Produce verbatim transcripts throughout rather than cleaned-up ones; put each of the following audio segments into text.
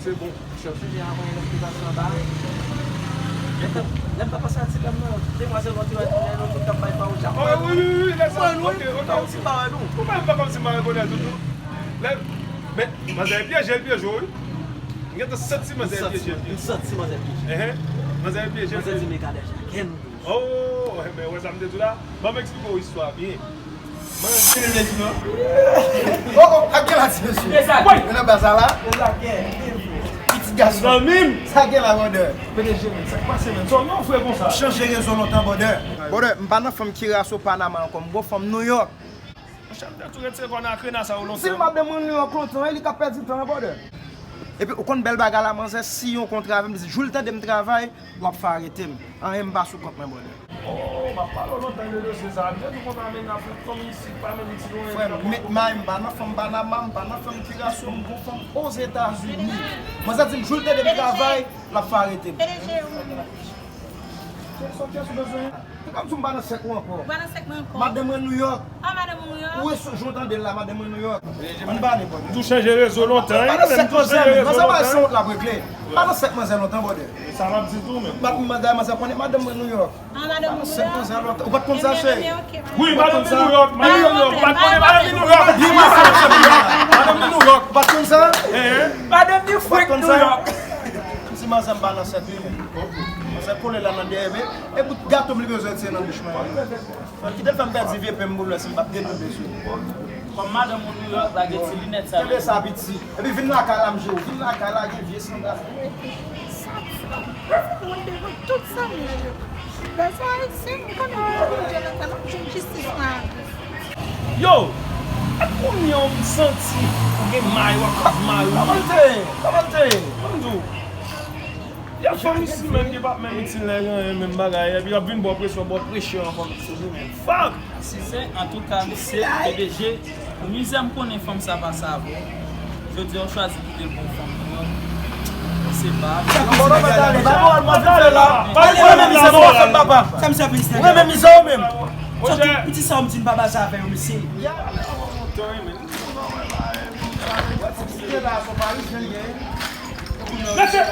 Se bon. Chèf. Lè m t ap pase a ti dam nan, demwazèl nan te wè, lè nou tout t ap bay pawòl. Ah, wi, wi, wi, lè sa, ok, ok, ok. Kòmsi m pa wè nou. Ou pa, pa kòmsi m pa rekonèt ou tou. Lè, men, manzè pyeje, l pyeje w, wi. M gentan santi manzè pyeje, l pyeje. M santi manzè pyeje. Enhen. Manzè pyeje, l pyeje. Manzè di m e kadèj la, gen nou. Oh, men, wè sa m te di w la? Ban m eksplike w istwa a byen. Oh, oh, ak gen la ti mesye. Mwen nan baz la. Pitit gason. Zanmi m. Sa gen la, brother? P D G, men, sa k pase, men? Sa w nan fre konsa? Chanje rezo lontan, brother. Brother, m pa nan fanm Kiraso Panama ankò, m gon fanm New York. Monchè, m te tou retire kò nan akrena sa yo lontan. Si m ap demann New York lontan, e li k ap pèdi tan, brother. Epi, ou konn bèl bagay la, manzè, si yon kontra avè m, jou l tande m travay, l ap fè arete m. Anyen m pa sou kont mwen, brother. Oh, m ap pale w lontan de dosye sa a. M te tou konn amenn Afrik fanmi isit, pa menm isit, non. Frè m, met may, m pa nan fanm Panama, m pa nan fanm Kiraso, m gon fanm Ozetazini. Manzè di m, jou l tande m travay, l ap fè arete m. P D G, ou menm. Kiyès ou bezwen? Ou pa di m pa nan sèk ou ankò. Ou pa nan sèk mwen ankò. Madanm mwen New York. Ah, madanm ou New York? Ou wè sou jan w tande l la, madanm mwen New York. Ann ba nenpòt. M tou chanje rezo lontan, wi, men m tou chanje rezo lontan. Manzè pa yon wont la pou regle. Pa nan sèk manzè lontan, brother. E sa m ap di tou, men. Manzè, manzè konnen madanm mwen New York. Ah, madanm ou New York? Pa nan sèk manzè lontan. Ou pa t konn sa, cheri? Wi, madanm li New York. Madanm li New York. Ou pa t konnen madanm li New York? Madanm li New York. Ou pa t konn sa? Madanm li frenk New York. Menm si manzè m pa nan sèk li, men. Manzè kole la nan dèyè, men. E bout gato m li bezwen retire nan bouch mwen. Kite l fè m pèdi vye pen m pou lè si m p ap dedoube sou li. Kòm madanm ou New York la gen ti linèt sa. Kenbe sa piti. Epi vin lakay la m jere w. Vin lakay la gen vye sandal. Sa m fè? Mwen devan tout sa m ye yo. Bezwen Ayisyen, m konnen mwen Bondye nan tèlman m jwenn jistis mwen. Yo! Ak kounye a m santi ou gen may, w ap kòz may ou. Kòman l te ye? Kòman l te ye? Ban m di w. Y ap fanm isi menm ki p ap menm itil nèg anyen, menm bagay, epi y ap vin ba w presyon, ba w presyon an fanm isi, men fuck! Si se, antouka, misye, P D G, pou mizè m konnen fanm sa pase avè w, jodi a w chwazi kite l pou yon fanm New York, se pa. Ou renmen mizè, ou pa fanm papa. Ou renmen mizè ou menm. Piti sa w m di m pa baze avè yo, mesye. Mesye!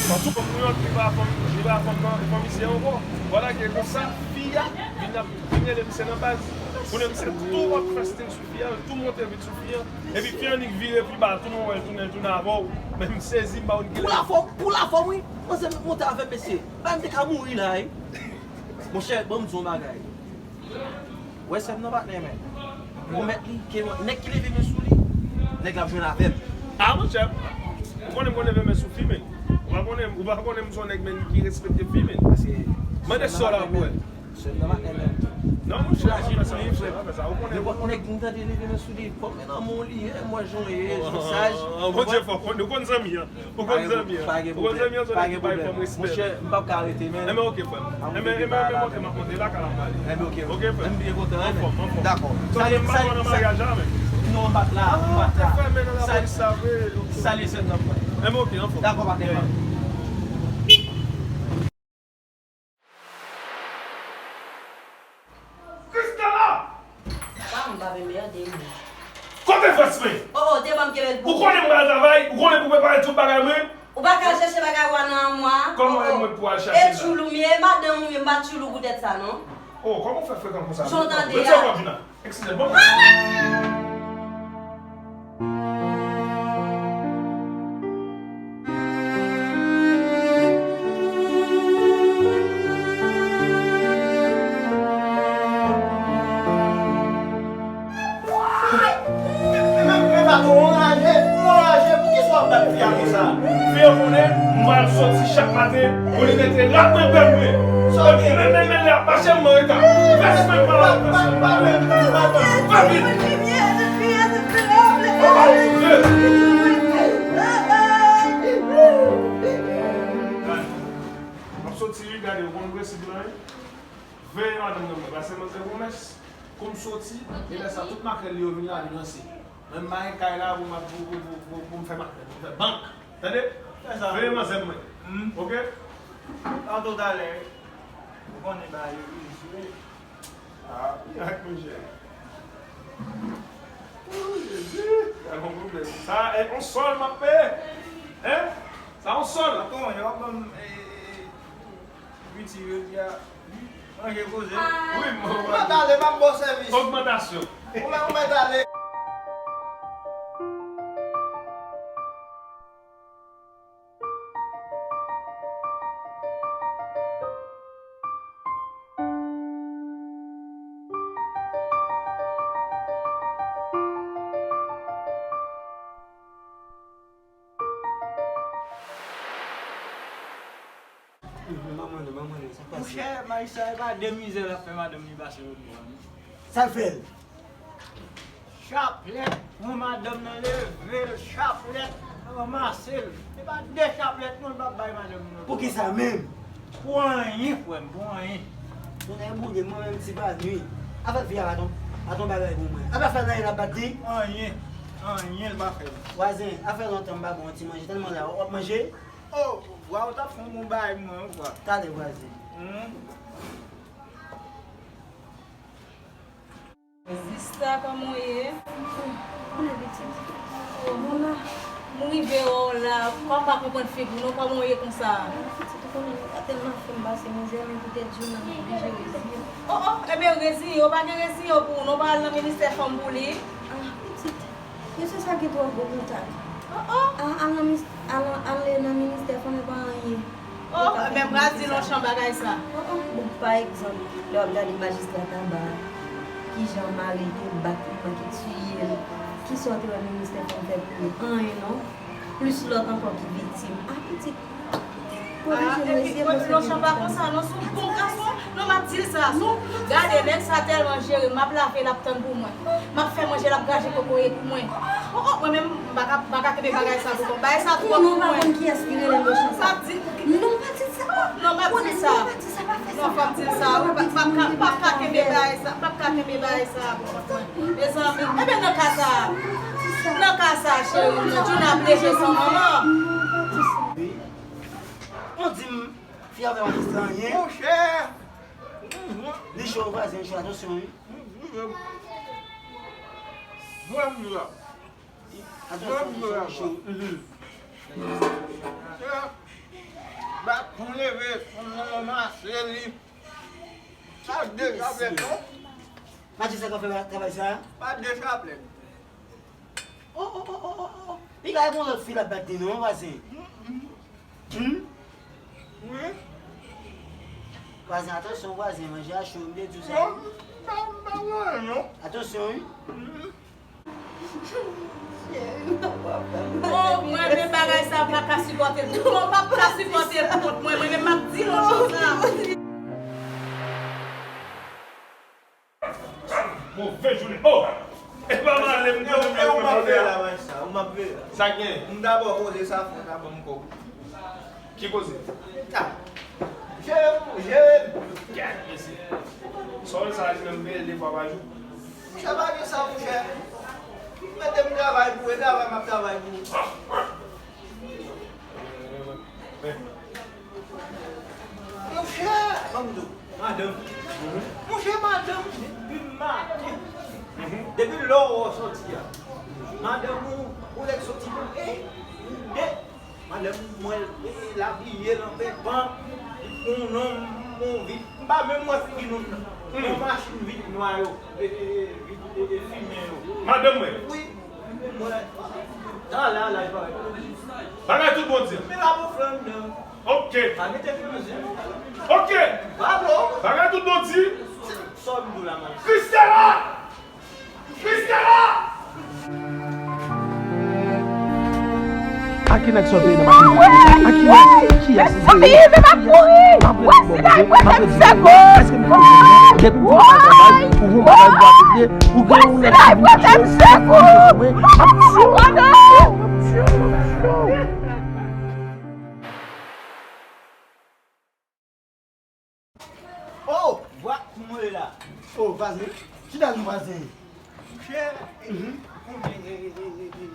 Antouka, pou yon ki pa fanm, li pa fanm nan, fanm isi ankò. Vwala ke konsa, fi a vin ap, vin rele misye nan baz. Konnen misye tou ap fè stil sou fi a, tou monte vit sou fi a. Epi fi a annik vire pi ba, tounen wè l tounen, tounen avè w. Men m sezi, m pa konn kilè. Pou lafòm, pou lafòm, wi. Manzè met monte avè m, mesye. Bay m te ka mouri la, wi. Monchè, ban m di w yon bagay. Wè sè m nan patnè, men. Pwomèt li ke nèg ki leve men sou li, nèg la ap jwenn avè m. A, monchè, ou konnen m konn leve men sou fi, men. Ou pa konnen, ou pa konnen m se yon nèg, men, ki respekte fi, men. Mande sè w la pou wè. Sè m nan patnè, men. Non, monchè, pa fè sa, monchè, pa fè sa. Ou konnen. Nenpòt nèg m tande leve men sou li, kòm men nan men w li ye, m wè jan w ye, jan w saj. Bondye fò, nou konn zanmi an. Ou konn zanmi an. Ou konn zanmi an, se yon nèg ki bay fanm respè. Monchè, m p ap ka rete, men. Enben, oke, frè m. Enben, enben, enben, monte, m ap monte, lakay la m prale. Enben, oke. Oke, frè m. M byen kontan, anfòm, anfòm. Dakò. Salye, salye, salye. Non, m pa t la, m pa t la. Salye, salye, sè m nan, frè m. Enben, oke, anfòm. Dakò, patnè. Christella! Papa, m pa vle mède m. Kote frans mwen? Oh, oh, te ban m kenbe l pou ou. Ou konnen m pral travay, ou konnen pou prepare tout bagay mwen. Ou pa ka chèche bagay ou a nan amwa. Kòman e mwen pou al chache la? E tchoul ou m ye, e madanm ou m ye, m pa tchoul ou poutèt sa, non. Oh, kòman w fè frekan konsa? Jan w tande a. Retire kò w, Djuna. Eskize, bon. Ou anraje, ou anraje, poukisa w ap bat fi a konsa? Fi an konnen m pral soti chak maten pou li mete rad mwen bèl mwen. Sa w gen? Men, men, men, lè ap mache m an reta. Vès mwen pa la, vès mwen pa la. Fè vit. Oh, Bondye. M ap soti wi, gade, ou konn prensip lan wi. Veye madanm nan mwen, pase manzè pwomès. Kou m soti, e lè sa tout makrèl li yo vin la, vin ranse. Mwen m pa gen kay la pou m ap, pou, pou, pou, pou, pou m fè makrèl, pou m fè bank. Tande? Fè sa. Veye manzè mwen. Hmm. Oke? Tanto talè, ou konnen bagay yo vini sou li. Ah, mirak, monchè. Oh, Jezi, y a yon pwoblèm. Sa, e, yon sòl m ap peye. Hein? Sa yon sòl. Patwon, yo ap ban m, e, e, e, piti yo di a. Manje koze. Wi, m, ou mèt ale, m ap ba w sèvis. Ogmantasyon. Ou mèt, ou mèt ale. Ban m ann, ban m ann, sa k pase? Monchè, Maïssa, e pa de mizè l ap fè madanm li pase lòt bò a, non. Sa l fè l? Chaplèt, pran madanm nan, leve l, chaplèt, ranmase l. Se pa de chaplèt non, l p ap bay madanm nan. Poukisa menm? Pou anyen, frè m, pou anyen. Tonnè boule, mwen menm ti pa nwi. Afè fi a pa t on, pa t on bagay pou mwen. Afè fè l nan l ap bat li. Anyen, anyen l pa fè m. Vwazen, afè lontan m pa ba w yon ti manje, tèlman la w ap manje. Oh, vwa, ou t ap fè yon bon bagay pou mwen, vwa. Talè, vwazen. Hmm. Sista, kòman w ye? Konnen pitit. Oh, m la. M rive wè w la. Kòm m pa konprann figi w non, kòman w ye konsa? Pitit, ou konnen, nou pa tèlman fè m pase mizè, men poutèt Juna, m oblije reziye m. Oh, oh, ebyen, reziye w, pa gen reziye w pou ou non, pa al nan ministè fanm pou li. Ah, pitit, mesye sa gen twòp gwo kontak. Oh, oh. Al, al nan mis-, al, al nan ministè fanm, e pa anyen. Oh, men m pral di Longchamp bagay sa. Oh, oh, bon, pa egzanp, lè w ap gade majistra Taba, kijan mari te bat li, kòman ki tiye l, kisa w te wè ministè fanm fè pou li? Anyen non. Plis lòt ankò ki viktim. Ah, pitit, pwoteje nou, epi Longchamp pa konsa non, se yon bon gason. Non, m ap di l sa. Gade, nèg sa tèlman jere, m ap lave, l ap tann pou mwen. M ap fè manje, l ap graje kokoye pou mwen. Oh, oh, mwen menm, m pa ka, m pa ka kenbe bagay sa pou kò m. Bagay sa twòp pou mwen. Konnen w pa konn kiyès ki rele Longchamp sa. M ap di l pou ki... Non, pa di sa. Non, m ap di l sa. Non, pa di sa, pa fè sa. Non, fò m di l sa. Wi, pa, pa ka, pa ka kenbe bagay sa, pa ka kenbe bagay sa pou kont mwen. Mezanmi, ebyen nan ka sa, nan ka sa, cheri, Juna ap leve san manman. Wi. Ou di m, fi a pa di anyen. Monchè. Li cho, vwazen, cho, atansyon, wi. Mwen, mwen, mwen. Atansyon, cho, cho. Bat pou leve, pou ranmase li. Pa de chaplèt non. Matye sa k ap fè travay sa? Pa de chaplèt. Oh, oh, oh, oh, oh, oh. Piga e gon lòt fi l ap bat li non, vwazen. Hmm? Wi. Vwazen, atansyon, vwazen, manje a cho, m te di w sa. Non, m pa, m pa wè non. Atansyon, wi. Oh, mwen menm bagay sa, m pa ka sipòte l. Non, m p ap ka sipòte l pou kont mwen. Mwen menm m ap di l yon chans la. Move jounen. Oh! E pa m ale, m... E ou m ap veye la, Maïssa, ou m ap veye la. Sa k gen? M dabò koze sa, fò ta ban m kòb. Ki koze? Ta. Jere m, jere m. Gad, mesye. Sa w wè sa, li menm veye l de fwa pa jou. Monchè, pa gen sa, monchè. Mete m travay pou ou, e travay m ap travay pou ou. Monchè, ban m di w, madanm. Monchè, madanm, depi maten, depi lè w sòti a, madanm ou, ou lè soti pou e, ou de, madanm ou, mwen, e, l abiye l an penpan, li pran yon nonm, yon vit, m pa menm wè figi nonm nan. Yon machin vit nwa yo, e, e, e, vit, e, e, fimen yo. Madanm mwen. Wi. Bagay tout bon di. Ok. Ok. Bagay tout bon di. Christella! Christella! A ki nèg sa w te ye nan machin pou sa? A kiyès? Kiyès? Mezanmi, men m ap mouri! Wè, sida, mwen fè m sèkou! Èske m te depi m fè yon bagay, ou yon bagay pou aplike, ou gen yon nèg ki vin chache w, ou vin chache mwen, m ap tchou! M ap tchou! M ap tchou! Oh, vwa, kouman w ye la? Oh, vwazen. Chita non, vwazen. Monchè, konbyen, e, e, e, e, e.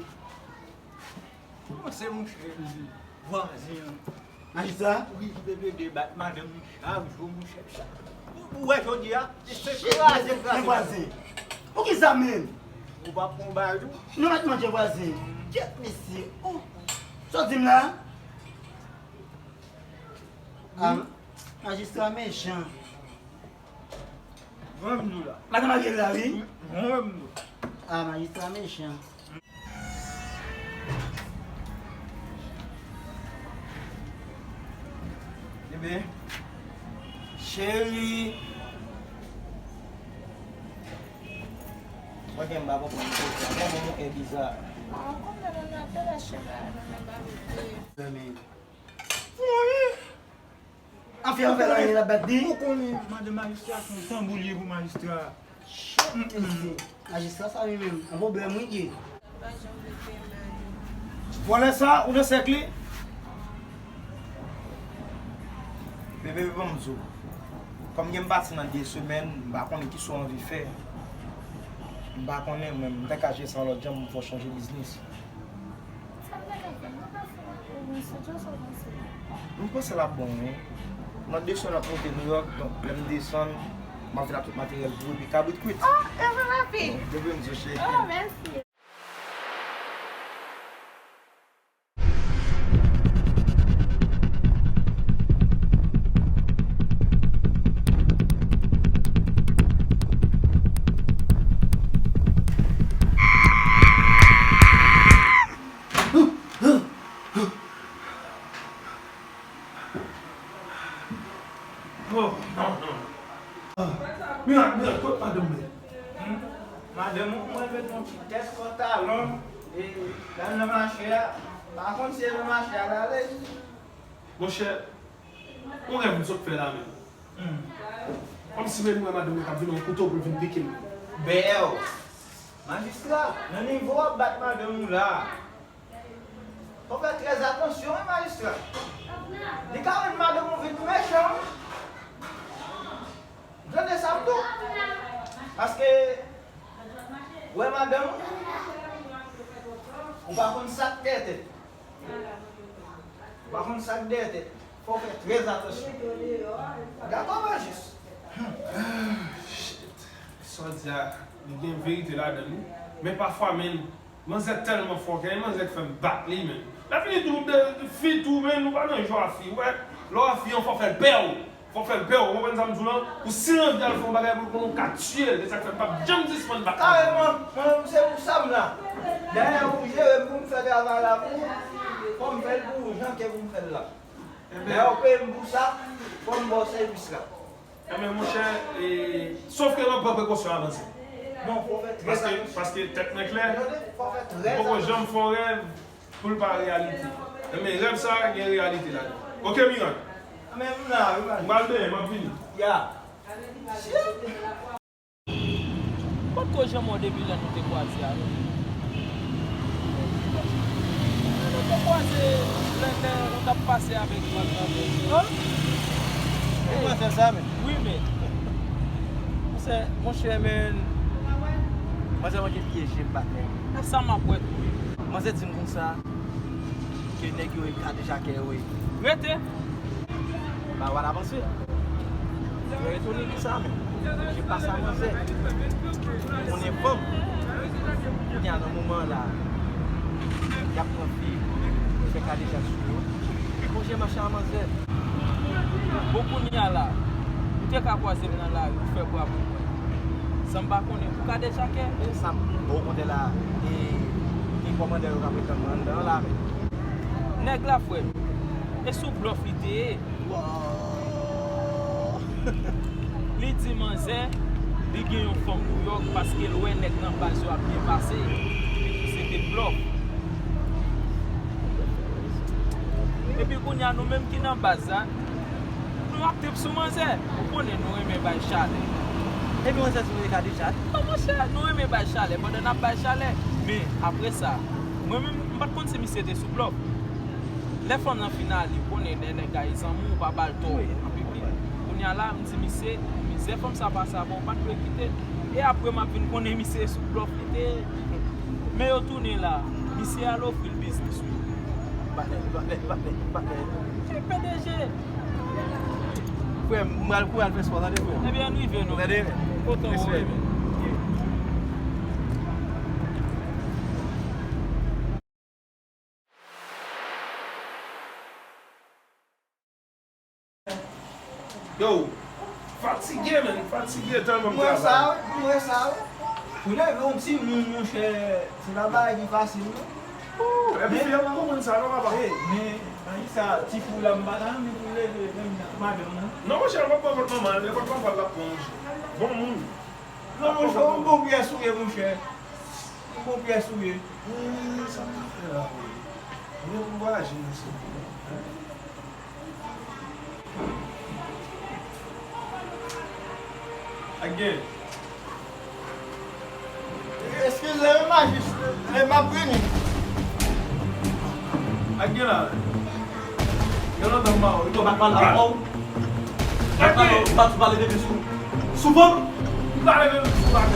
Kòman se monchè? Vwazen an. Majistra? Wi, ki te plede bat madanm li chak jou, monchè. Ou, ou wè jodi a, se kraze, kraze. Men vwazen. Poukisa menm? Ou pa pran bagay tou? Nou mèt manje vwazen. Kyèt mesye. Oh. Sa w di m la? Ah, majistra mechan. Mwen menm nou la. Madanm Ariel la, wi. Mwen menm nou. Ah, majistra mechan. Ebyen, cheri. Mwen gen m pa konprann koze a. Mwen gen yon kè biza. Ah, konbyen nou nan apèl a cheri a, nou menm pa rete. Fèmen. Wi. Anfen, anfen, la, la, bat li. Ou konnen, madanm majistra se yon tanbou li ye pou majistra. Shit, mesye. Majistra sa li menm, yon pwoblèm wi li ye. Vòlè sa, ou nan sèk li? Bebe, ban m di w. Kòm gen m pati nan de semèn, m pa konnen kisa w anvi fè. M pa konnen, mwen, m te ka jere sa yon lòt jan, m fè w chanje biznis. Sa m ta ka fè? M pa ka fè anyen pou ou, men se djòl sa w panse. M panse l ap bon, wi. Nan de semèn, m ap monte Nouyòk, donk, lè m desann, m ap vin ak tout materyèl pou ou, epi kabrit kwit. Oh, e vre, papi? Bon, depi m di w, cheri. Oh, mèsi. Oh, non, non. Ah, Mirak, Mirak, kot madanm mwen? Hmm? Madanm ou, mwen met yon ti tèt pantalon, e, l al nan mache a, pa konn si e nan mache a l ale. Monchè, yon rèv m sot fè la menm. Hmm. Kòmsi menm m wè madanm mwen k ap vin yon kouto pou l vin pike m. Bèèw, majistra, nan nivo w ap bat madanm ou la, fò w fè trè atansyon, wi, majistra. Li ka rann madanm ou vin mechan, wi. Ou tande sa m di w? Paske, wè madanm ou, ou pa konn sa k dèyè tèt. Ou pa konn sa k dèyè tèt. Fò w fè trè atansyon. Dakò, Majis? Shit. Sa w di a, li gen verite ladan l, wi. Men pafwa, menn, manzè tèlman fò, gen manzè k fè m bat li, menn. Lè fini tou, de, de fi tou, menn, ou pa nan jwa fi, wè. Lè w a fi an, fò w fè l pè w. Fò w fè l pè w, ou konprann sa m di w lan? Ou si l anvi al fè yon bagay pou l konnen ou ka tiye l, se sa k fè m p ap janm sispann bat li. Kareman, mwen menm se pou sa m la. Dayè ou jere m pou m fè travay la pou ou, fò m fè l pou ou jan ke pou m fè l la. Dayè ou peye m pou sa, fò m ba w sèvis la. Enben, monchè, e, sòf ke m ap pran prekosyon avanse. Non, fò w fè trè atansyon. Paske, paske tèt mwen klè, m poko janm fè yon rèv pou l pa reyalite. Enben, rèv sa a gen reyalite ladan. Oke, Mirak. Anben, m la, wi, m pral benyen, m ap vini. Ya. Shit. Potko janm wè w depi lè nou te kwaze a, non. Nou te kwaze lè, lè ou t ap pase avèk manzè. Hein? Ou pral fè sa, men? Wi, men. Monchè, monchè, men. Manzè manke pyeje m, patnè. E sa m ap wè tou, wi. Manzè di m konsa, ke nèg yo e kadejakè yo ye. Rete! Ba w al avanse. Mwen etone de sa menm. Paske pa sa manzè konnen fanm. Kounye a nan moman an la, y ap pran fi, fè kadejak sou yo. Konje mache a manzè. Bon, kounye a la, ou te ka kwaze m nan lari, ou fè bwa pou mwen. San m pa konnen, ou kadejakè? E sa m, bon, ou konte la, e, gen kòmandè yo k ap retann mwen anndan an la, men. Nèg la, frè m, e sou blòf li te ye. Li di manzè, li gen yon fanm Nouyòk paske l wè nèg nan baz yo ap byen pase. Epi se te blòf. Epi kounye a nou menm ki nan baz la, nou ap trip sou manzè. Ou konnen nou renmen bay chalè. Epi manzè sipoze ka di sa. Non, monchè, nou renmen bay chalè. Pandan n ap bay chalè, men apre sa, mwen menm, m pa t konn si misye te sou blòf. Lè fanm nan fin ale, ou konnen lè nèg la e zanmi w, ou pa ba l tò an piblik. Kounye a la, m di misye, mizè fanm sa pase avè w, ou pa t dwe kite l. E apre m ap vin konnen misye sou blòf li te ye. Men yo tounen la, misye al ofri l biznis, wi. Patnè, patnè, patnè, patnè. P D G. Frè m, m pral kouri al fè spò, tande, frè m. Ebyen, ann rive, non. Tande? Kote w rive? Yo, fatige, man, fatige tèlman m travay. Mwen sa, mwen sa. Pou leve yon timoun, monchè, se pa bagay ki fasil, non. Epi fi an pa konprann sa, non, papa. Men, men sa, ti pou la, m pa ta renmen pou leve, menm madanm, non. Non, monchè, l p ap pran vant manman l, e vant papa l l ap pran, monchè. Bon moun. Non, monchè, yon bon pyès ou ye, monchè. Yon bon pyès ou ye. Sa m ta fè la, wi? Mwen pou vwayaje nan sou. Ak gen. Eskize wi, majis, e, m ap vini. Ak gen la. Gen lontan m pa wè w. Ou pa pale avè w. Ou pa pale, ou pa sou pale de sou. Souvan. Ou pale de sou la. M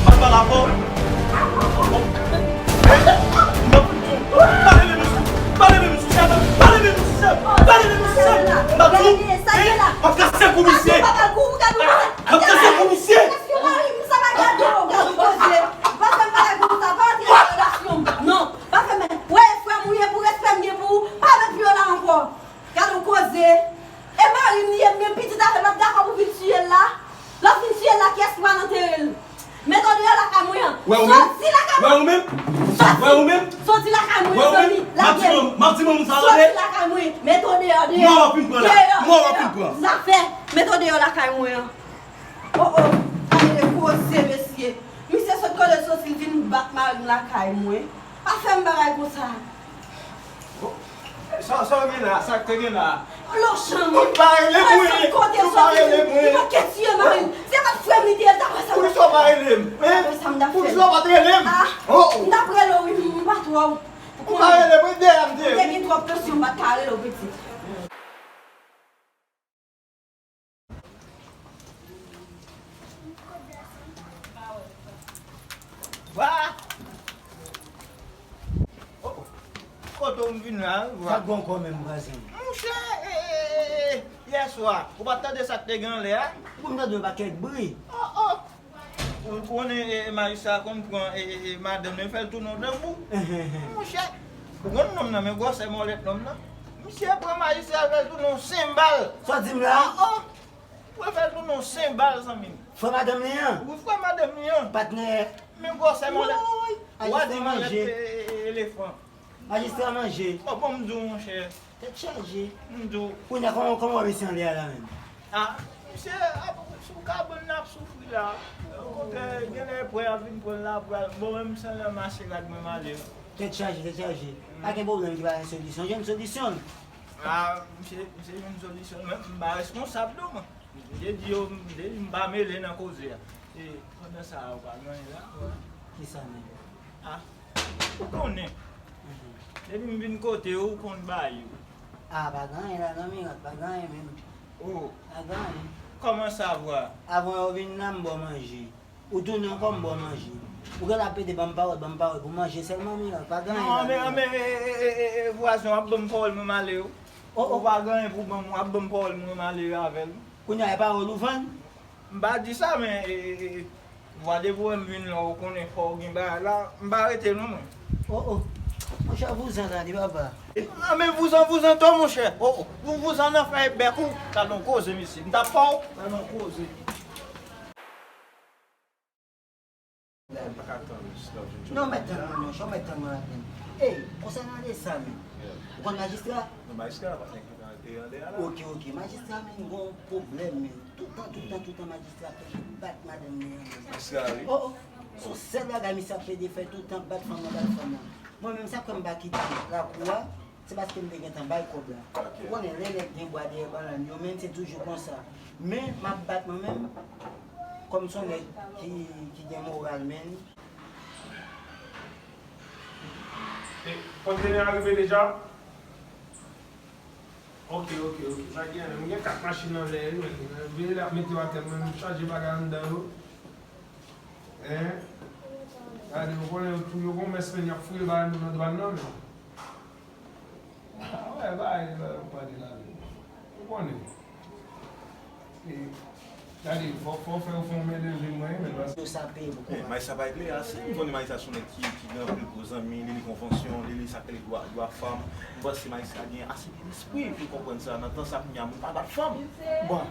ap pale avè w. Pale de sou. Pale de sou, chèf. Pale de sou, chèf. Pale de sou, chèf. M ap di w. Sa gen la? M ap kase kou misye. Gade papa kou, gade papa. M ap kase kou misye. Èske mari m sa va gade w, gade w koze? Pa fè m bagay konsa, pa antre nan relasyon m. Non, pa fè m. Wè, frè m ou ye, pou respè m gen pou ou, pa met pye w la ankò. Gade w koze. E mari m li ye, m gen pitit avè l, w ap dakò pou vin tiye l la? Lè w fin tiye l la, kiyès ki pral antere l? Met w deyò lakay mwen an. Wè ou menm? Soti lakay mwen. Wè ou menm? Soti. Wè ou menm? Soti lakay mwen, zanmi. Lage m. M ap di moun sa, tande. Soti lakay mwen. Met w deyò, deyò. Mò w ap fin pran la. Mò w ap fin pran. Zafè. Met w deyò lakay mwen an. O, o. Gade koze, mesye. Misye sot kote l soti, l vin bat mari m lakay mwen. Pa fè m bagay konsa. Sa, sa w gen la, sa k te gen la? Lòchanm. Ou pa rele m, wi. Ou pa rele m, wi. Li manke tiye mari l. Se pa frè m li te ye, l ta fè sa m ta fè. Poukisa w pa rele m? Hein? Poukisa w pa t rele m? Ah, oh, oh. M t ap rele w, wi, m pa twò. Ou pa rele m, wi, dèyè m te ye. Ou te gen twòp tansyon, m pa t ka rele w, pitit. Wa! Oh, oh. Kote w vin la, wa? Sa bon kò menm, vwazen. Monchè, e, e, e, e, yè swa, ou pa t tande sa k te gen anlè a? Bon, m tande yon pakèt bri. Oh, oh. Ou konnen, e, e, majistra konn pran, e, e, e, madanm li, fè l tounen w debou. Monchè, ou konn nonm nan, men gwosè mòlèt nonm nan. Misye pran majistra, fè l tounen w senbal. Sa w di m la? Ah, oh. Ou fè l tounen w senbal, zanmi m. Frè madanm li an? Wi, frè madanm li an. Patnè. Men gwosè mòlèt. Woy! Ou a di mòlèt, e, e, e, elefan. Majistra manje. Bon, bon, m di w, monchè. Tèt chaje. M di w. Kounye a, kòman, kòman w ap ese anlè a la menm? Ah, misye, ap, sou kabann nan ap soufri la. Okontrè, genlè prè a vin pran l la, pral. Bon, menm se nan mache rad mwen m ale. Tèt chaje, tèt chaje. Pa gen pwoblèm ki pa gen solisyon. Jwenn solisyon l. Ah, misye, misye jwenn solisyon l. Men m pa responsab non, mwen. M te di yo, m te di m pa mele nan koze a. E, pandan sa a, ou pa gen anyen la, wè. Kisa menm? Ah, ou konnen. Mhm. Depi m vin kote w, ou konn bay yo. Ah, pa gen anyen la non, Mirat, pa gen anyen menm. Oh. Pa gen anyen. Kòman sa, vwa? Avan yo vin la, m ba w manje. Ou tounen ankò, m ba w manje. Ou genlè ap pede ban m pawòl, ban m pawòl pou manje sèlman, Mirat, pa gen anyen la, Mirat. Non, men, men, e, e, e, e, vwazen, w ap ban m pawòl mwen m ale, wi. Oh, oh. Ou pa gen anyen pou ban m, w ap ban m pawòl mwen m ale avè l. Kounye a, e pawòl ou vann? M pa di sa, men, e, e, e, vwa depi w wè m vin la, ou konnen fò w gen bagay la, m pa rete non, mwen. Oh, oh. Monchè, vouzan tande, papa. Ah, men vouzan, vouzan tò, monchè. Oh, oh. Vou-, vouzan nan fè bèk ou. Gade yon koze, mesye. M t ap fè w. Gade yon koze. Non, mèt tann mwen, monchè, mèt tann mwen la menm. Ey, konsènan de sa menm. Ou konn majistra? Non, majistra pa nèg ki te anlè a la. Ok, ok, majistra menm gon pwoblèm menm. Toutan, toutan, toutan majistra ap pede bat madanm li an menm. Majistra, wi. Oh, oh. Se yon sèl bagay misye ap pede fè toutan, bat fanm nan, bat fanm nan. Mwen menm sa k fè m pa kite lakou a. Se paske m te gentan bay kòb la. Ou konnen, lè nèg gen bwa dèyè bannann yo, men se toujou konsa. Men, m ap bat mwen menm, kòm se yon nèg ki, ki gen moral, men. E, kontènè a rive deja? Ok, ok, ok. Sa gen, m gen kat machin anlè, wi, men veye lè ap mete yo atè, men m chaje bagay anndan yo. Hein? Gade, ou konnen yo tou, yo gon mès, men y ap fouye bagay nou nan dwàn nan, men. Ah, wè, bagay, yo pale la, men. Ou konnen. E, gade, fò, fò fè yo fè yon men leve mwen, men, paske yo sa peye pou kòb. May sa pa regle ase. M konnen may sa se yon nèg ki, ki gen anpil gwo zanmi, li li konvansyon, li li sa k rele dwa, dwa fanm. M panse may sa gen ase de lespri pou l konprann sa. Nan tan sa kounye a, moun pa bat fanm. Bon,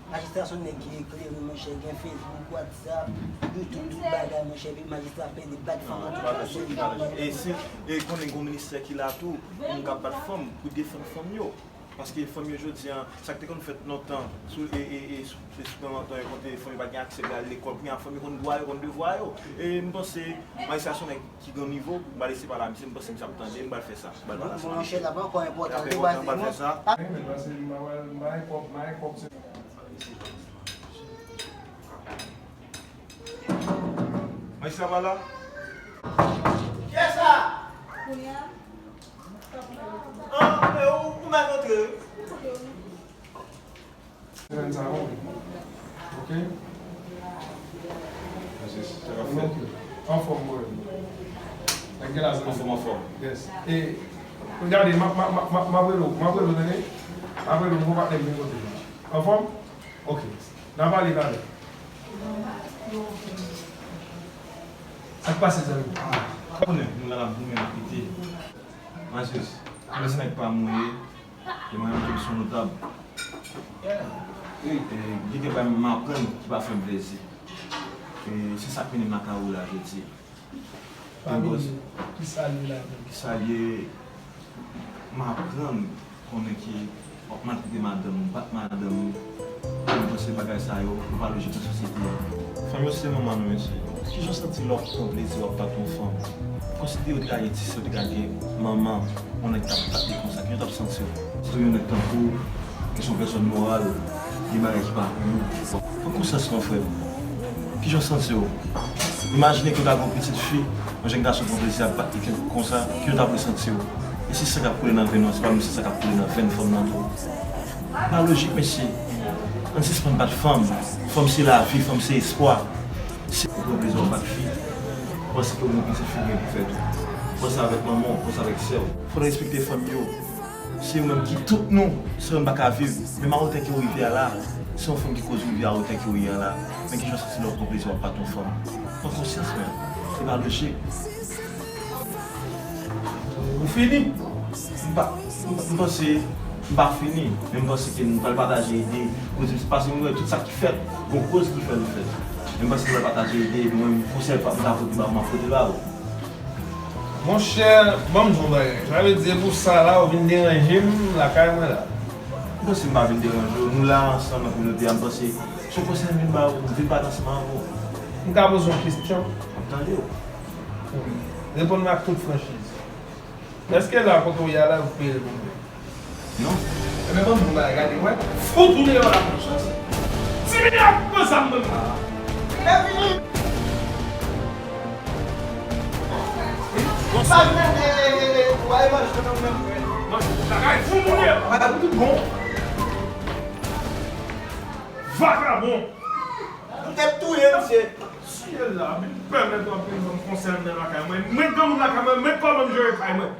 majistra se yon nèg ki eklere, monchè, gen Facebook, WhatsApp, YouTube, tout bagay, monchè, epi majistra pede bat fanm nan tout fason. E si, e konnen gen ministè ki la tou, moun k ap bat fanm pou defann fanm yo. Paske fanm yo jodi a, sa k te konn fèt lontan, sou, e, e, e, sou, e sou tan lontan, yo konn te, fanm yo pa t gen aksè pou y al lekòl, kounye a fanm yo konn dwa yo, konn devwa yo. E m panse, majistra se yon nèg ki gen nivo, m pral eseye pale a misye, m panse misye ap tande, m pral fè sa. M pral pale ansanm avèk misye. Monchè, l ap ankò enpòtan, tou pase, m pral fè sa. Men, men, pase, m pa, m pa gen kòb, m pa gen kòb, se Majistra pa la? Kiyès sa? An, e ou, ou mèt antre, wi. Semèn sa, wi. Ok? Mèsi, sa k ap fèt? Ok. Anfòm, bro. Nèg gen lajan. Anfòm, anfòm. Yes. E, gade, m ap, m ap, m ap, m ap, m ap rele w, m ap rele w, tande? M ap rele w, m gon patnè m vin kote w. Anfòm? Ok. N a pale talè. Sa k pase, zanmi? Ou konnen, nou la n ap goumen, n ap lite. Masyes, mwen se nèg pa m ou ye, e mwen menm tou m se yon notab. E gen kèk bagay m aprann ki pa fè m plezi. E se sa k mennen m lakay ou la jodi. Familye, kisa l ye ladan? Kisa l ye? M aprann konnen ke w ap maltrete madanm ou, bat madanm ou. Mwen panse bagay sa yo, yo pa lojik nan sosyete a. Fanm yo se manman nou, mesye. Kijan w santi lè w ap pran plezi w ap bat yon fanm? Konsidere w te ka gen ti sè, w te ka gen manman, yon nèg k ap bat li konsa, kijan w t ap santi w? Si w te yon nèg tankou w, ke se yon pèsòn moral, gen bagay ki pa pou ou. Pran konsyans non, frè m. Kijan w santi w? Imajine ke w ta gen yon pitit fi, yon jèn gason pran plezi ap bat li konsa, kijan w t ap resanti w? E se san k ap koule nan venn ou an, se pa menm si san k ap koule nan venn fanm nan tou? Pa lojik, mesye. Ann sispann bat fanm. Fanm se lavi, fanm se espwa. Si w pran plezi w ap bat fi, panse ke w gen yon pitit fi w gen pou fè tou. Panse avèk manman w, panse avèk sè w. Fò n respekte fanm yo. Se yo menm ki tout nou, san yo n pa ka viv. Menm a wotè ke w rive a la, se yon fanm ki koz w rive a wotè ke w ye a la. Men kijan w santi lè w pran plezi w ap bat yon fanm? Pran konsyans, men. Se pa lojik. Ou fini? M pa, m, m panse m pa fini, men m panse ke nou pral pataje ide. Kote, paske m wè tout sa ki fèt, gon koz ki fè l fèt. Men m panse nou pral pataje ide, epi mwen, konsèy pa m ta pote ba ou, m ap pote ba ou. Monchè, ban m di w yon bagay. Sa vle di, e pou sa la, ou vin deranje m lakay mwen la? M panse m pa vin deranje w. Nou la ansanm nan kominote a, m panse se yon konsèy m vin ba ou, m vin pale ansanm avè w. M ka poze w yon kesyon? M ap tande w. Reponn mwen ak tout franchiz. Èske la kote w ye a la, ou peye l pou mwen? Non. Ebyen, ban m di w yon bagay, gade, wè. Fout ou deyò la, konsyans. Ti minit ap pran zam nan la. Lè vini. Bonswa. Pa jwenn, e, e, e, e, ou ale manje nan menm frè. Manje, bagay fou moun yo. Bagay pou tout bon. Vakabon. Nou te touye misye. Tiye l la, vin pèmèt w ap vin ban m konsèy anndan lakay mwen. Mwen granmoun lakay mwen, mwen kòman m jere kay mwen.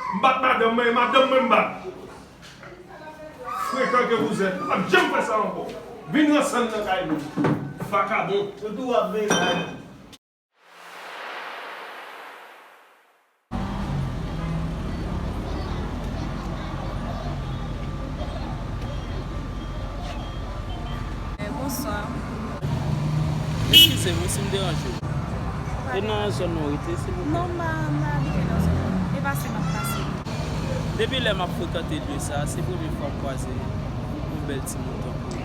M bat madanm mwen, e madanm mwen m bat. Frekan ke vous êtes. Ou p ap janm fè sa ankò. Vin ranse n nan kay nou. Vakabon. Ou tou w ap veye kay nou. Eh, bonswa. Eskize m wi si m deranje w. E nan zòn nan w rete, silvouplè? Non, m pa, m pa abite nan zòn nan. E pase m ap pase. Depi lè m ap frekante lye sa a, se premye fwa m kwaze yon bèl timoun tankou w.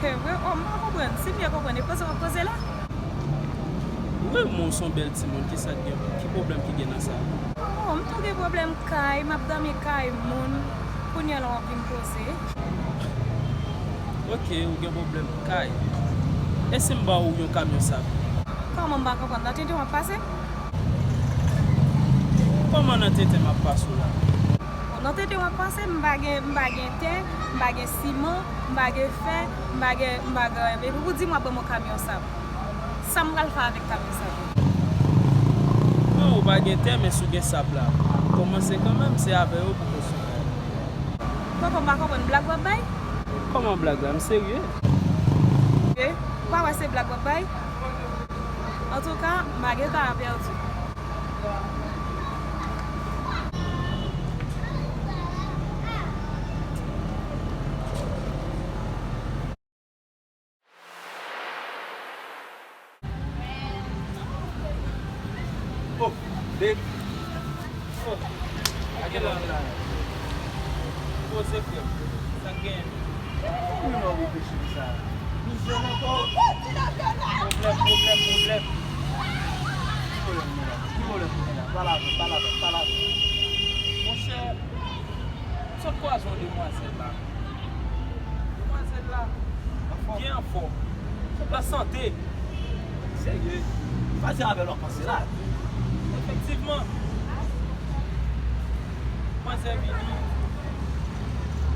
Wi, o, m pa konprann. Si m byen konprann, e koze w ap koze la? Wi, men w se yon bèl timoun, kisa k gen, ki pwoblèm ki gen nan sa? O, M tou gen pwoblèm kay, m ap dòmi kay moun, kounye a la w ap vin poze. Ok, ou gen pwoblèm kay. E si m ba w yon kamyon sab? Kòman m pa konprann? Nan tenten w ap pase? Kòman nan tenten m ap pase w la? Bon, nan tenten w ap pase, m pa gen, m pa gen tè, m pa gen siman, m pa gen fè, m pa gen, m pa gen anyen. Epi pou di m w ap ban m yon kamyon sab. Sa m pral fè avèk kamyon sab la? Non, ou pa gen tè, men si w gen sab la, kòmanse kanmenm, se avè yo pou konstwi. Papa, m pa konprann, blag w ap bay? Kòman blag la? M serye. E, ou pa wè se blag w ap bay? Antouka, m pa gen tan a pèdi. Oh, babe. Oh, a gen lòt la. Poze frè m. Sa k genyen? Ou menm wè ou peche konsa. Mizè ankò. Pwoblèm, pwoblèm, pwoblèm. Ki pwoblèm ou gen la? Ki pwoblèm ou gen la? Pale avè m, pale avè m, pale avè m. Monchè, m sot kwaze yon demwazèl la. Demwazèl la byen anfòm. Nan sante. Serye? Fache avè l w ap panse la. Efektivman. Manzè vini,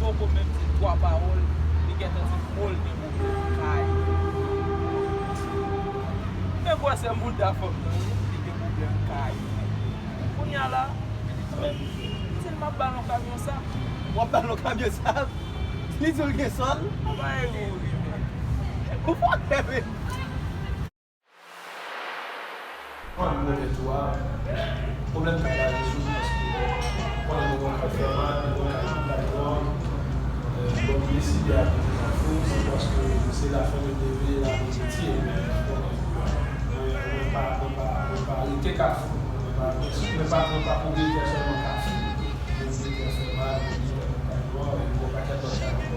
poko menm di twa pawòl, li gentan di mo l gen pwoblèm kay. Men gwosè mouda fanm nan, wi, li gen pwoblèm kay. Kounye a la, li di m, m di l m ap ba l yon kamyon sab. W ap ba l yon kamyon sab? Li di w l gen sòl? Ou pa ere, wi, men. Ou fòkè, men. An, nou mete tou a, pwoblèm kay la rezoud paske konnen nou gen yon kay Fèmat, nou gen yon kay Kay Nò. Bon, nou deside abite Kafou, se paske se la fanmi leve, la nou retire, men konnen, mwen, mwen pa, mwen pa, mwen pa rete Kafou, mwen pa, mwen pa, mwen pa pwopriyetè sèlman Kafou, mwen pwopriyetè Fèmat, mwen pwopriyetè Kay Nò, epi yon pakèt lòt kay ankò,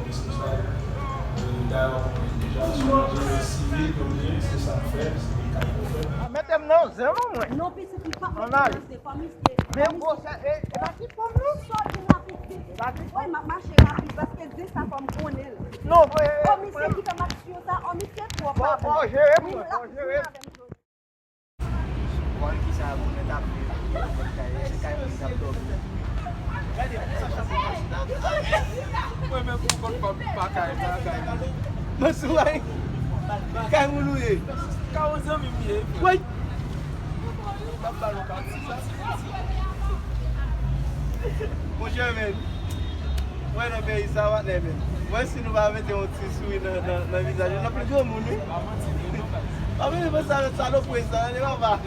Dayè, w ap konprann deja, sou yon dezè sivil, ebyen, se sa k fè, se yon kay k fè. Mete m nan zen non, mwen. Non, pitit, li pa mete nan zen, fò misye, fò misye. Men gwosè, e, e pa ti pòm non. Sòti rapid, pitit. E pa ti pòm. Wi, m ap mache rapid, paske zen sa fò m konnen l. Non, e, e, o, misye ki fè m aksyon sa, o, misye twò pa bon. Fò jere m, fò jere m. Bon, kisa moun nan t ap viv, se kay, se kay moun t ap dòmi. Gade, sa chante machin la. Mwen menm pou kont pa, pa kay la, kay moun. Mwen sou ay. Kay moun ou ye? Kay yon zanmi m ye. Woy. T ap ba l yon kati, kati, kati. Monchè, men. Mwen nan peyi sa, patnè, men. Mwen, si nou pa mete yon ti souri nan, nan, nan vizaj yo, n ap pli granmoun, wi. Pa vin fè sa, salopri sa, tande papa.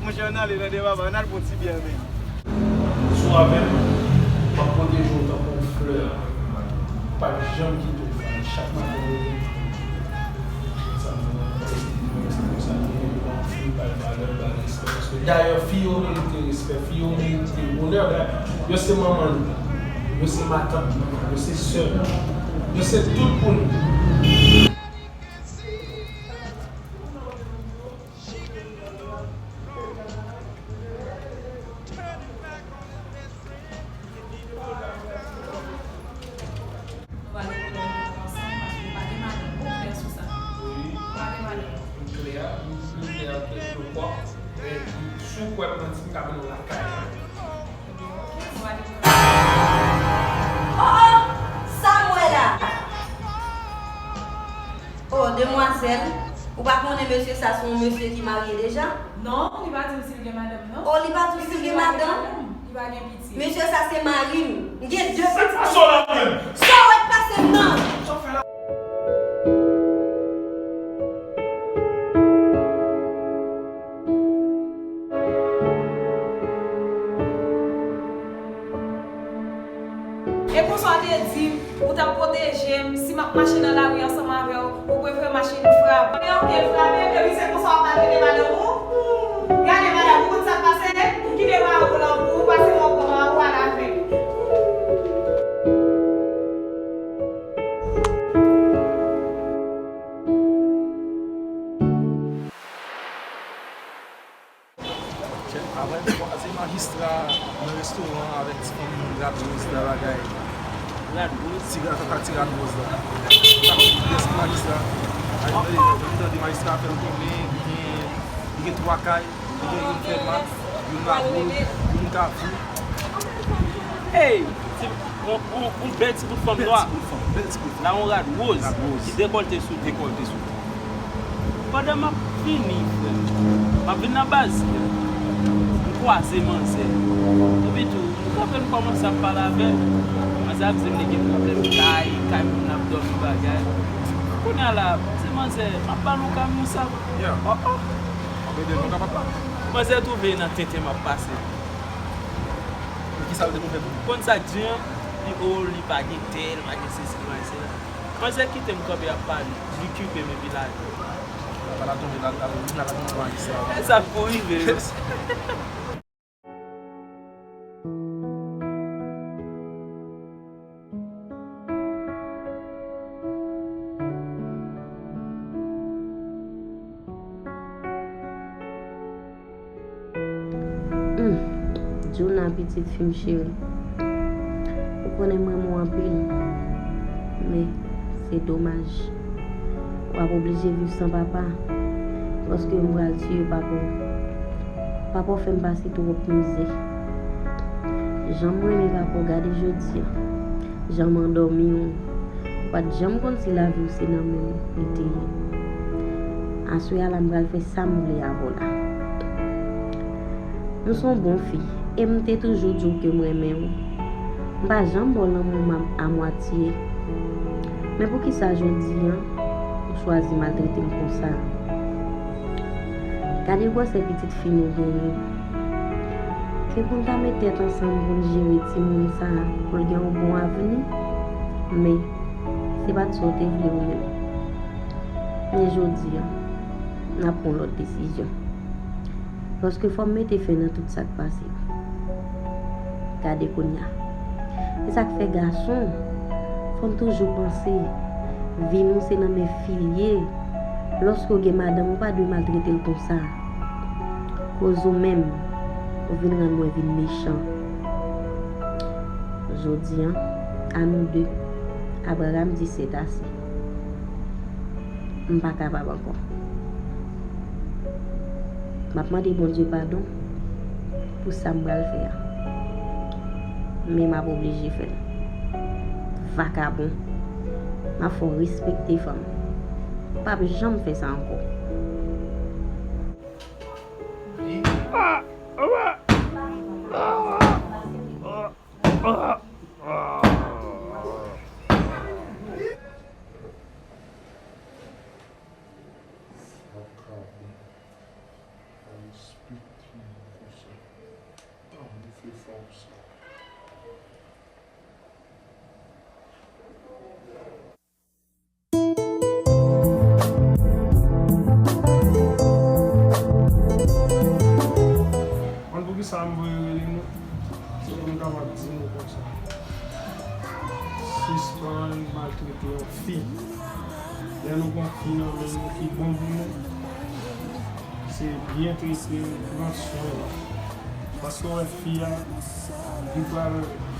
Monchè, ann ale, tande papa, ann al pran ti byè, men. Si w avè m, m ap pwoteje w tankou yon flè. M p ap janm kite w fane. Chak maten w leve, sa m fè, se konsa l ye, m anfil, bay valè, bay respè. Paske dayè, fi yo merite respè, fi yo merite onè. Yo se manman nou, yo se matant nou, yo se sè nou, yo se tout pou nou. Nou pa gen pwoblèm pou nou ansanm, paske ou pa gen madanm, ou klè sou sa. Wi. Ou pa gen madanm. M klè, m pli klè ke Klopòk. E si w kwè m manti, m ka mennen w lakay mwen. Ebyen, oke, nou pa gen pwoblèm. Oh, oh! Sa m wè la? Oh, demwazèl, ou pa konnen mesye sa se yon mesye ki marye deja? Non, li pa di m si l gen madanm, non. Oh, li pa di w si l gen madanm? Li pa gen pitit. Mesye sa se mari m. M gen de pitit. Sa w ap di m? Sa w wè k pase m nan? Sa w fè la? E konsa w te di m, ou t ap pwoteje m, si m ap mache nan lari ansanm avè w, ou prefere mache frape. E oke, frape, epi se konsa w ap maltrete madanm ou? Gade madanm, ou konn sa k pase? Ou kite mari w nan kou, ou pase yon gwo mari w al avè l. Chèf pa Wè, se majistra nan restoran avèk ti fanm rad woz la bagay. Rad woz? Ti rad, kaka ti rad woz la. Sa konn kiyès ki majistra? Ay, m tande, m tande majistra fè l konnen li gen, li gen twa kay, li gen youn Fèmat, youn Laboul, youn Kafou. Hey! Ti, yon, yon, yon bèl ti bout fanm nwa. Bèl ti bout fanm, bèl ti bout fanm. La yon rad woz. Rad woz. Ki dekòlte sou li. Dekòlte sou li. Pandan m ap vini, frè m, m ap vin nan baz, m kwaze manzè. Epi tou, m kanpe, m kòmanse ap pale avè l. Manzè ap di m li gen pwoblèm kay, kay moun ap dòmi bagay. Kounye a la, m di manzè, m ap ba nou kay moun sa. Yeah. Oh, oh. M ap ede nou kapab la. Manzè twouve nan tenten m ap pase. Men ki sa l te pou fè pou ou? Konn sa k di an, li, o, li pa gen tè, li pa gen sesi, li pa gen sela. Manzè kite m kanpe ap pale, li kipe m epi l ale. Apa l ap tonbe, l al, l al, l al tonbe nan majistra. E sa k pou rive yo. Hmm, Djouna, pitit fi m cheri. Ou konnen m renmen w anpil, men se domaj. W ap oblije viv san papa, paske m pral tiye papa w. Papa w fè m pase twòp mizè. Jan m renmen papa w, gade jodi a. Jan m andòmi w. Ou pa t janm konn si lavi w se nan men m li te ye. Aswè a la m pral fè sa m vle avè w la. Ou se yon bon fi, e m te toujou di w ke m renmen w. M pa janm ba w lanmou m a, a mwatye. Men poukisa jodi a, ou chwazi maltrete m konsa? Gade gwosè pitit fi nou genyen. Ke pou n ta met tèt ansanm pou n jere timoun sa a, pou l gen yon bon avni. Men, se pa t sa w te vle ou menm. Men jodi a, n ap pran lòt desizyon. Paske fò m mete fen nan tout sa k pase yo. Gade kounye a. E sa k fè gason, fò n toujou panse, vi nou se nan men fi l ye. Lòske w gen madanm, ou pa dwe maltrete l konsa. Koz ou menm, ou vin rann mwen vin mechan. Jodi a, a nou de, Abraram di c'est assez. M pa kapab ankò. M ap mande Bondye padon pou sa m pral fè a. Men m ap oblije fè l. Vakabon. M ap fè w respekte fanm. M p ap janm fè sa ankò. Sa ka bon. Respecte moun konsa. Tann li fè fòs. Konn poukisa m voye rele nou? Se pou m kapab di nou konsa. Sispann maltrete yon fi. Lè nou pran fi nan men nou ki bon pou nou, se byen trete l, pran swen l. Paske w wè fi a, li pral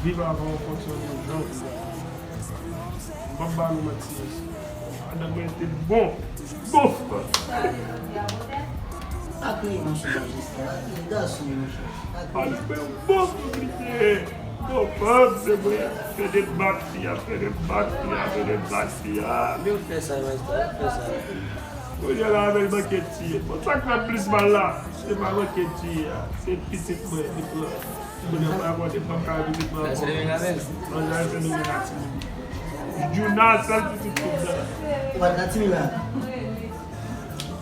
viv avè w kòmsi w te jòn. M p ap ba nou manti, mesye. Madanm mwen te bon. Bon. Pa kriye, monchè, majistra. Pa kriye, gason, monchè. Pa kriye. Madanm mwen bon pou li te. Bon, fanm, se mwen. Fè de bat fi a, fè de bat fi a, fè de bat fi a. Men w fè sa, majistra, w fè sa. Kounye a la, avè l manke tiye. Bon, sa k fè plis mal la, se pa manke tiye a. Se pitit mwen, li pran. Kounye a, pa konte, pa ka pitit mwen ankò. Sa se demen avè l. Manzè se demen la, ti moun. Djouna, sèl pitit tout la. Ou pa t la, ti moun la.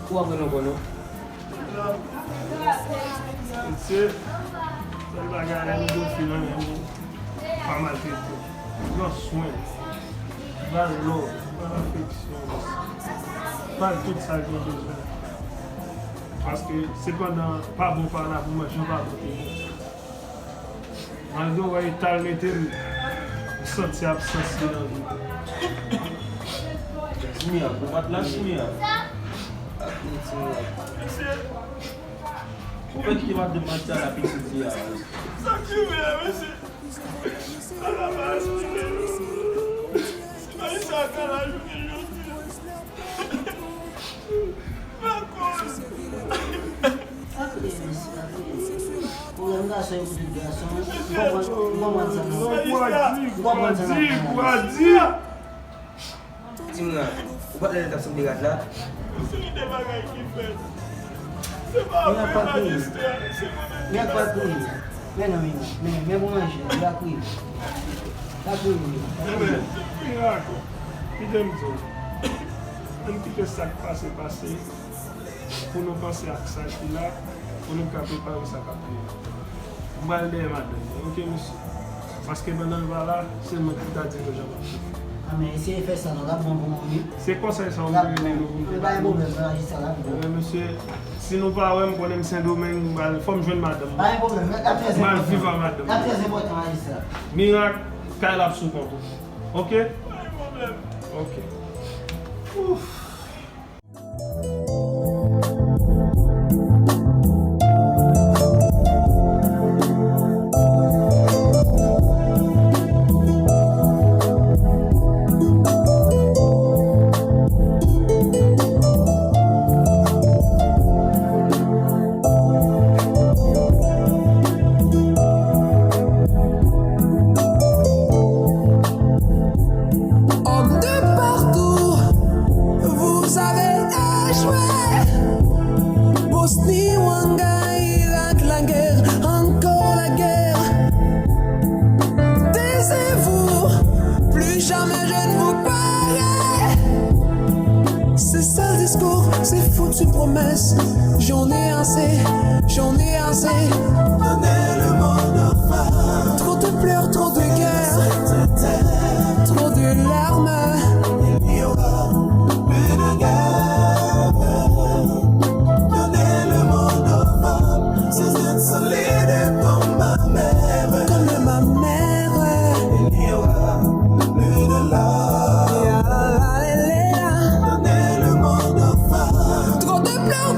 Ou apre non, konnen. Mesye, sèl bagay la, nou gen fi nan men nou, pa maltrete. Pran swen. Ba l love, ba l afeksyon. Ba l tout sa l gen bezwen. Paske se pandan pa bon pa la pou manje, pa bon te bon. Malgre w wè eta l mete l, ou santi absans li nan vi w. Jimmy a, ou pa t la, Jimmy a. Ak li, Jimmy a. Mesye, Ou fè kite madanm manti a la pitit li a. Sa ki vre a, mesye? Ala pa espere nou. Si Marisa ka la jounen jodi a. Pa koz. Pwoblèm gason e pou tout gason. M konprann, m konprann sa nan. M konprann sa nan. Di m la, ou pa t lè l t ap sanble rat la? Yon seri de bagay ki fèt. Se pa vre, majistra, se mwen menm ki pa. Mirak pa kriye. Men non, Mirak. Men, men pou manje. Mirak kriye. Pa kriye, Mirak. Pa kriye. Mirak, kite m di w. Ann kite sa k pase pase. Pou nou panse ak sa ki la, pou nou ka prepare sa k ap vini. M pral dèyè madanm mwen, oke, mesye? Paske pandan l pa la, se mwen ki ta di nou jan m ap fè. A, men eseye fè sa non, l ap bon pou nou, wi. Se konsèy sa w vle rele nou pou nou ba nou? L ap bon. Men pa gen pwoblèm, majistra, l ap bon. Ebyen, mesye, si nou pa wè m, konnen m Sendomeng, m pral, fò m jwenn madanm mwen. Pa gen pwoblèm, l ap trè enpòtan. M pral viv ak madanm mwen. L ap trè enpòtan, majistra. Mirak, kay la ap sou kont ou. Oke? Pa gen pwoblèm. Oke. Ouf. Homme de partout, vous avez échoué. Bosnie, Ouanga, Irak, la guerre, encore la guerre. Taisez-vous, plus jamais je ne vous paierai. Ces sales discours, ces foutues promesses, j'en ai assez, j'en ai assez. Donnez le monde aux femmes. Trop de pleurs, trop de guerres, trop de larmes. Il n'y aura plus de guerre. Donnez le monde aux femmes, ces êtres solides et